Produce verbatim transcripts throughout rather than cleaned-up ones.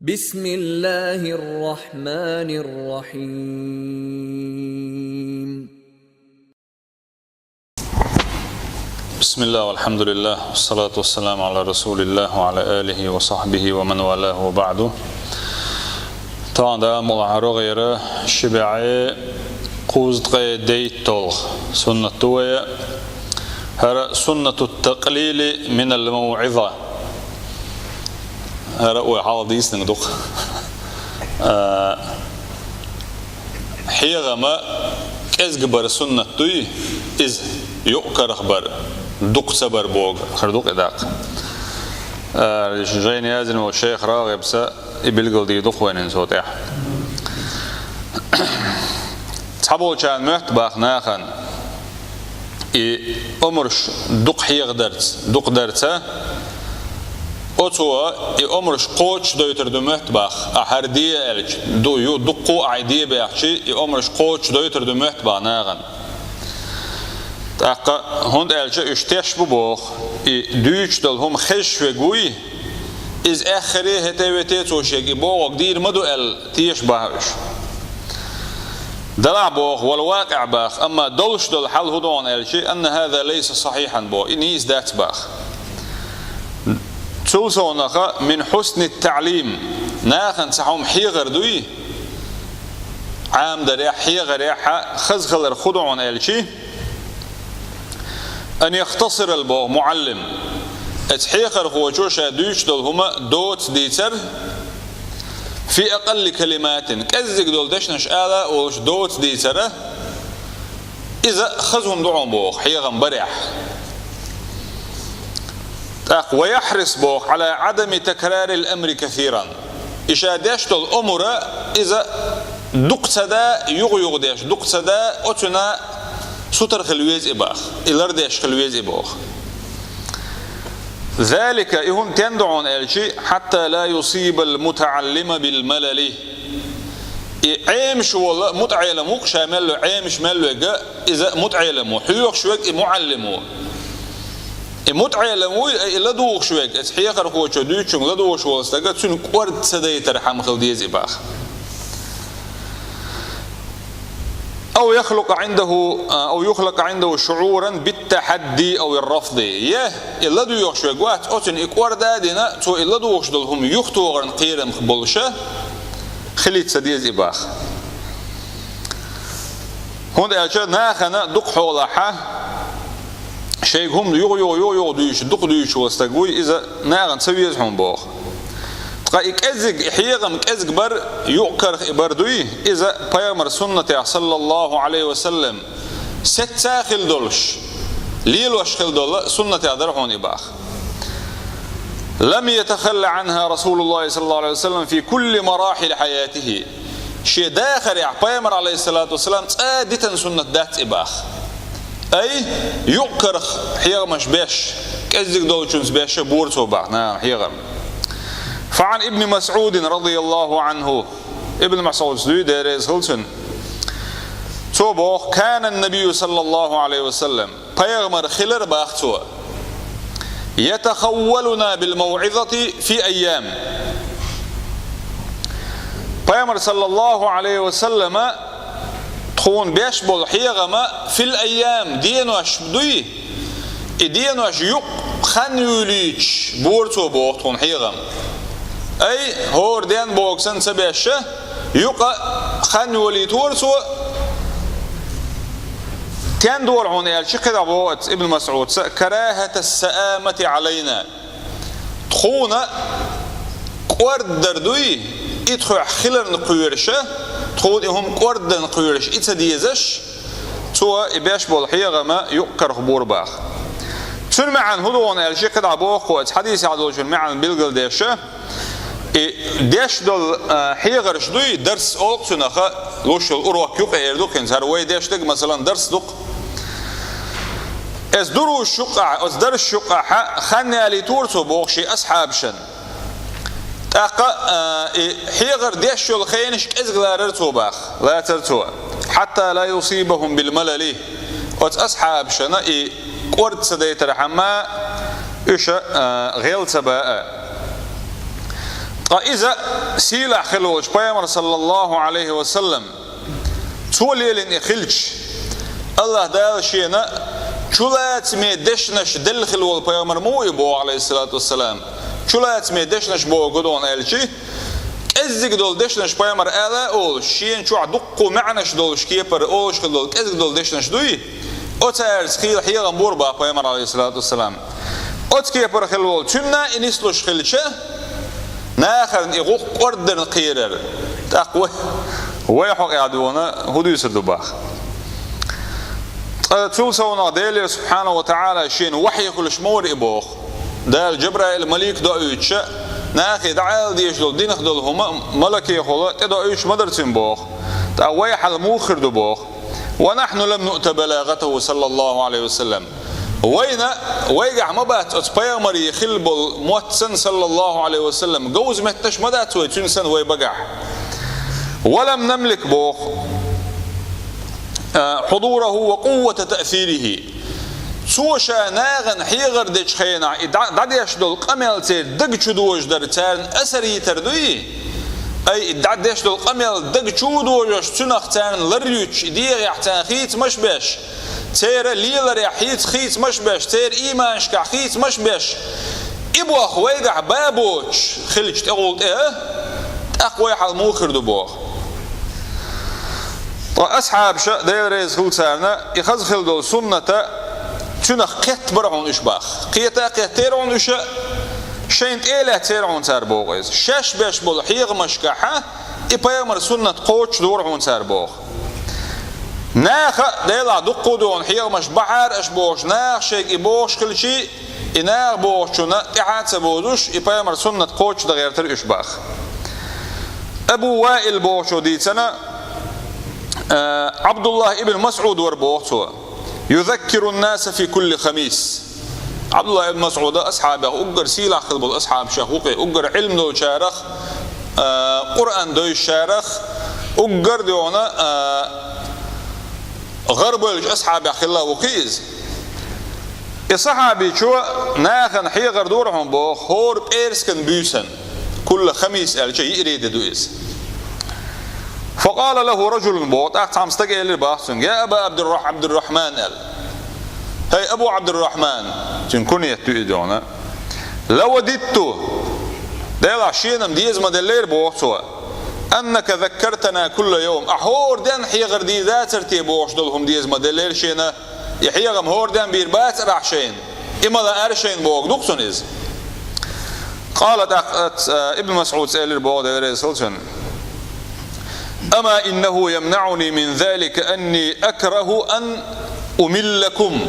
بسم الله الرحمن الرحيم. بسم الله والحمد لله والصلاة والسلام على رسول الله وعلى آله وصحبه ومن والاه وبعد. Тахан да мула рогӀера ши бӀаьи кхузткъе дейтталгӀа суннат ду вай. ХӀара суннату такълили минал мавӀиза. ХӀара вай хьалха дийцинарг ду-кх. А, хьехам кӀезига бар суннат дуй, иза юкъ карах бар, дукха ца бар бохург хир ду-кх и дакъа. А, жайна яздина волча шайха РагӀибас и билгалдийр ду-кх вайна цул тӀехьа. Цхьаболчарна моьтту боху нахана и омраш дукха хьехадарца, дукха дарца, оцо и омраш кхочушдойтур ду моьтту боху, ахь хӀара де аьлча, ду, ю, дуккха а ахь де баьхча, и омраш кхочушдойтур ду моьтту боху нахана. ТӀаккха, хӀунда аьлча уьш теш бу боху, и дуьйцуш долу хӀума хезаш верг вуй, иза аьххаре, хӀета-вета цо шега и бохург дийр ма ду аьлла, тешаш боху уьш. Делахь боху, вал вакъиӀ боху, амма долуш долу хьал хӀун ду аьлча, анна хӀаза лайса сахьихьан боху, и нийса дац боху. Цул совнаха мин хьусни таӀлим, нахана цхьа хӀума хьехар дуй, Ӏамадарехь, хьехарехь хаза хилар хӀун ду аьлча, ан яхтасирал боху муӀаллим. Оцу хьехархочо ша дуьйцуш долу хӀума доца дийцар, фи акъалли калиматин, кӀеззиг долу дешнаш ала а волуш доца дийцара, иза хаза хӀума ду хьуна боху, хьехам барехь. ТӀаккха ва яхьрис боху, Ӏала Ӏадами такрарил амри касиран. И ша деш долу омра иза дукха ца да, юха-юха деш, дукха ца да, оцуьнан сутара хила веза и боху, и лардеш хила веза и боху. Залика, и хӀума тен ду хьуна аьлча, хьатта ла юсибал мутаӀаллима бил малали. И Ӏемаш волу мутаӀелам ву-кх, ша мел ву, Ӏемаш мел верг, иза мутаӀелам ву, хьоьхуш верг и муӀаллим ву. И мутаӀелам вуй, и ладугӀуш верг, оцу хьехархочо дуьйцучуьнга ладугӀуш волу стаг, цуьнан кӀорда ца дайтархьама хила деза и боху. Ав яхлукъа Ӏиндаху, ав юхлакъа Ӏиндаху шуӀуран биттахьадди ав иррафди. Я, и ладугӀуш верг вац, оцуьнан и кӀорда а дина, цо и ладугӀуш долу хӀума юхатохаран кхерам болуша хилийта ца деза и боху. ХӀунда аьлча нахана дукха хьолахь шайга хӀума юха-юха, юха-юха дуьйцуш, дукха дуьйцуш волу стаг вуй, иза нахана ца веза хьуна боху. Ткъа и кӀеззиг, и хьехам кӀезиг бар, юкъ карах и бар дуй, иза пайхамар суннатехь, саллаллаху Ӏалайхи ва саллам, сецца а хила долуш, лелош хила долу суннатехь дара хьуна и боху. Лам ятахалла Ӏанха Расулуллахи саллаллаху Ӏалайхи ва саллам фи кулли марахили хьаятихи. Шен дахарехь пайхамар, Ӏалайхиссалату вассалам, цкъа а дитина суннат дац и боху. Ай, юкъ карах хьехамаш беш, кӀеззиг долчунца беш бора цо боху нахана хьехам. Фа Ӏан Ибни МасӀудин радияллаху Ӏанху. Ибн МасӀудс дуй, Дела реза хила цунна. Цо боху, кана набию саллаллаху Ӏалайхи ва саллам. Пайхамар хилар боху цо. Ятахаввалуна бил мавӀизати фи айям. Пайхамар саллаллаху Ӏалайхи ва саллама тхуна беш болу хьехама фил айям, денош дуй, и денош юкъ хан юьйлуьйтуш бора цо боху тхуна хьехам. Ай, хӀора ден боху санна ца беш, юкъа хан йолийтора цо, тен дора хьуна аьлча, кхидӀа боху Ибн МасӀудца, карахата саамати Ӏалайна. Тхуна кӀорддар дуй, и тхоьх хиларна кхоьруша, тхуна и хӀума кӀорддарна кхоьруш, и ца дезаш, цо и беш болу хьехама юкъ карах бора боху. Цуьнан маьӀна хӀун ду аьлча, кхидӀа боху оцу хьадисехь долчун маьӀна билгалдеша, и деш долу, а, хьехарш дуй, дарс олу цунах, луш йолу урок юкъа эр ду кхин, хӀара вай деш дерг, масалан, дарс ду-кх. Эс дуруш юкъахь, оцу дарс юкъахь хан ялийтора цо боху шен асхьабашна. ТӀаккха, а, и хьехар деш йолу хенаш кӀезиг ларара цо боху, лацара цо. Хьатта ла юсибахум бил малали. Оцу асхьабашна и кӀорда ца дайтархьама, уьш, а, гӀел ца баа. Ткъа иза сийлахь хила волчу пайхамар, саллаллаху Ӏалайхи ва саллам, цо лелийна и хилча, Аллаха Дала шена чулацаме дешнаш делла хила волу пайхамар ма ву и боху, Ӏалайхиссалату вассалам. Чулацаме дешнаш боху гудон аьлчи, кӀеззиг долу дешнаш пайхамар ала а олуш, шена чохь дуккха маьӀнаш долуш кепара олуш хила долу кӀезиг долу дешнаш дуй, оцаьрца хийла хьехам бора боху пайхамар, Ӏалайхиссалату вассалам. Оцу кепара хила волу цуьнан и нислуш хилча, нахарна и гӀуллакх кӀорддарна кхерар. ТӀаккха вай, вай хьокъехь дуьйна хӀун дуьйцур ду боху? Ткъа цул совнах Делера, субхьанаху ва таӀала, шена вахьйи хуьлуш ма вара и боху. Дала Джабраил малик доуьйтуша, нахе дӀаала дезаш долу динах долу хӀума малакехула тӀедоуьйтуш ма дара цуьнан боху. ТӀаккха вай хьал муха хир ду боху? «Ва нахьну лам нуъта балагатаху, саллаллаху Ӏалайхи ва саллам». Вайна, вайгахь ма бац оцу пайхамаре хилла болу мотт санна, саллаллаху Ӏалайхи ва саллам, говза меттанаш ма дац вай цуьнан санна вай багахь. «Ва лам намлик», боху, а, «хьудураху ва къуввата таъсирихи». Цо ша нахана хьехар дечу хенахь, и дӀа-, дӀадеш долу къамел церан даг чу дожадар, царна асар йитар дуй? Ай, и дӀадеш долу къамел даг чу дожош, цуьнах царна лар юьтуш, и дегӀехь царна хийцамаш беш, церан леларехь хийца, хийцамаш беш, церан ийманашкахь хийцамаш беш, и боху вайгахь бан боцуш хилча тӀехула тӀе а, тӀаккха вай хьал муха хир ду боху? Ткъа асхьабаша, Дела реза хуьлда царна, и хаза хила долу сунната цуьнах кхетта бара хьуна уьш боху. Кхета а кхеттера хьуна уьш, шайна тӀе а лаьцнера хьуна цара боху иза. Шаьш беш болу хьехамашкахьа и пайхамар суннат кхочушдора хьуна цара боху. Наха, Делахь дуккха а дуьйна хьехамаш бахьара аша бохуш, наха шайга и бохуш хилчий, и наха бохучунна тӀаьхьа а ца бозуш, и пайхамар суннат кхочушдан гӀертара уьш боху. Абу Ваил бохучо дийцина, а, Ӏабдуллах ибн МасӀуд вара боху цо: «Юзаккирун наса фи кулли хамис». Ӏабдуллах ибн МасӀуда асхьабех уггар сийлахь хила болу асхьабашех ву кхе, уггар Ӏилма долчарах, а, Къуръан доьшучарах, уггар дуьйна, а, гӀарабевллачу асхьабех хилла ву кхе иза. И сахьабичо нахана хьехар дора хьуна боху, хӀора пӀераскан буьйсанна, кулла хамис аьлча, йиъре де ду иза. «Факъала лаху раджулун», боху, тӀаккха цхьана стага элира боху цуьнга: «Я Аба Абдуррах-, Абдуррахман», аьлла. «ХӀай, Абу Абдуррахман», цуьнан куньят ду и дуьйна. «Лавадитту», Делахь шена-м деза ма деллера боху цо, «аннака заккартана кулла йовм», ахь хӀора денна хьехар дийр дацара те бохуш долу хӀума деза ма деллера шена, и хьехам хӀора денна бийр бацара ахь шайна, и ма лаьара шайна боху ду-кх цунна иза. Къала, тӀаккха, а, Ибн МасӀуда элира боху, Дела реза хуьлда цунна: «Ама иннаху ямнаӀуни мин залика анни акраху ан умиллакум».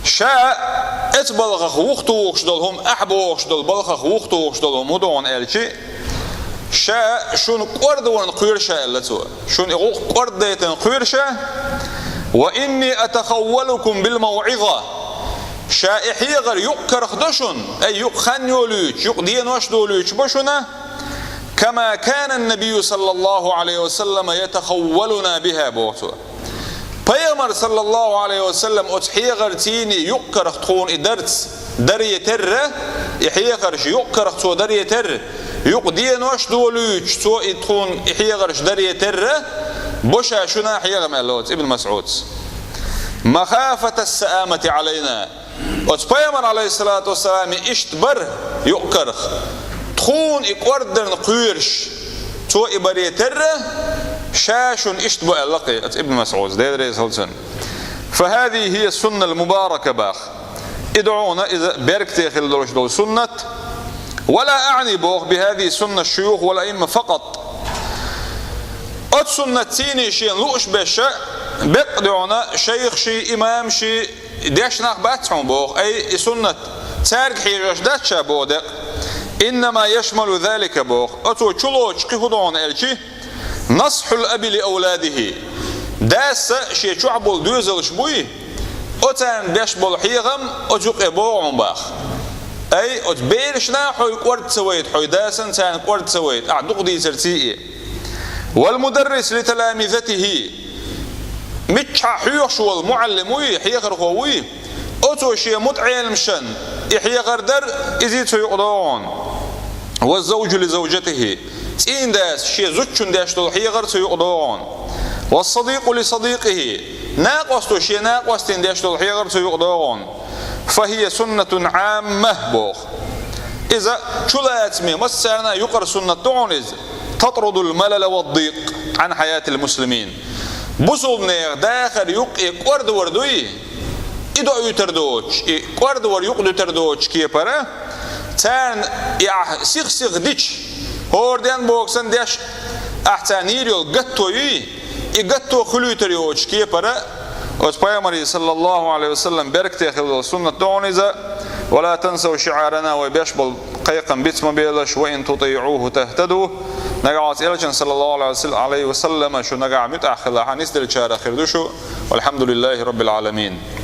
Ша эцу балхах вухатухуш долу хӀума, ахь бохуш долу балхах вухатухуш долу хӀума хӀун ду хьуна аьлчи, ша шуна кӀордорна кхоьру ша, аьлла цо. Шуна и гӀуллакх кӀордадайтина кхоьру ша. «Ва инни атахаввалукум бил мавӀиза». Ша и хьехар юкъ карах до шуна, ай, юкъ хан йолуьйтуш, юкъ денош долуьйтуш бо шуна. «Кама кана ан-набийю саллаллаху Ӏалайхи ва саллама ятахаввалуна биха», боху цо. Пайхамар, саллаллаху Ӏалайхи ва саллам, оцу хьехарций юкъ карах тхуна и дарц даре терра, и хьехарш юкъ карах цо даре терра, юкъ денош долуьйтуш цо и тхуна и хьехарш даре терра, бо ша шуна хьехам, аьлла оцу Ибн МасӀудас. «Махафатас саамати Ӏалайна». Оцу пайхамар, Ӏалайхиссалату вассалам, иштта бар юкъ карах, тхуна и кӀордорна кхоьруш, цо и баре терра, ша шуна иштта бо аьлла кхе оцу Ибн МасӀудас, Дела реза хуьлда цунна. «Фа хазихи хия сунна ал-мубарака», бах. И ду хьуна иза беркате хила долуш долу суннат. «Ва ла аъни», боху, «би хазихи сунна шуюх вал аимма факъат». Оцу суннатций шена лууш берш беккъа ду хьуна шайхаший, имамаший, дешна нах бац хьуна боху, ай, и суннат цаьрга хьежош дац ша боху декъ. «Иннама яшмалу залика», боху. Оцо чулоцуш кхин хӀун ду хьуна аьлчи, «насхьул аби ли авладихи». Дас шен чохь болу доьзалш буй, оцарна беш болу хьехам оцу юкъе богӀун бах. Ай, оцу берашна хьо кӀорда ца вайта, хьо дасана царна кӀорда ца вайта, ахь дукха дийцарций и. «Вал мударрис ли таламизатихи». Миччахьа хьоьхуш волу муаллим вуй, хьехархо вуй, оцо шен мутаӀеламашна и хьехар дар, изий цу юкъа догӀун. والزوج لزوجته, цӀийндас шен зудчунна деш долу хьехар цу юкъа догӀу хьуна. والصديق لصديقه, накъосто шен накъостина деш долу хьехар цу юкъа догӀу хьуна. فهي سنة عامة, боху. Иза чулацаме массарна юкъара суннат ду хьуна иза. تطرد الملل والضيق عن حياة المسلمين. Бусулбанех дахар юкъе кӀордавар дуй, и доуьйтур доцуш, и кӀордавар юкъа дуьтур доцуш кепара, царна и ахь сих-сих дича, хӀора ден боху сан деш, ахь царна йийр йолу гатто юй, и гатто хуьлуьйтур йоцуш кепара, оцу пайхамарий, саллаллаху алейхи ва саллам, беркате хилла суннат ду хьуна иза, ولا تنسوا شعارنا, вай беш болу кхайкхам биц ма белаш, وإن تطيعوه تهتدوا, нагахь оцу элчан, саллаллаху алейхи ва саллама, шу нагахь муьтӀахь хилахь, нисделлачарах хир ду шу, والحمد لله رب العالمين.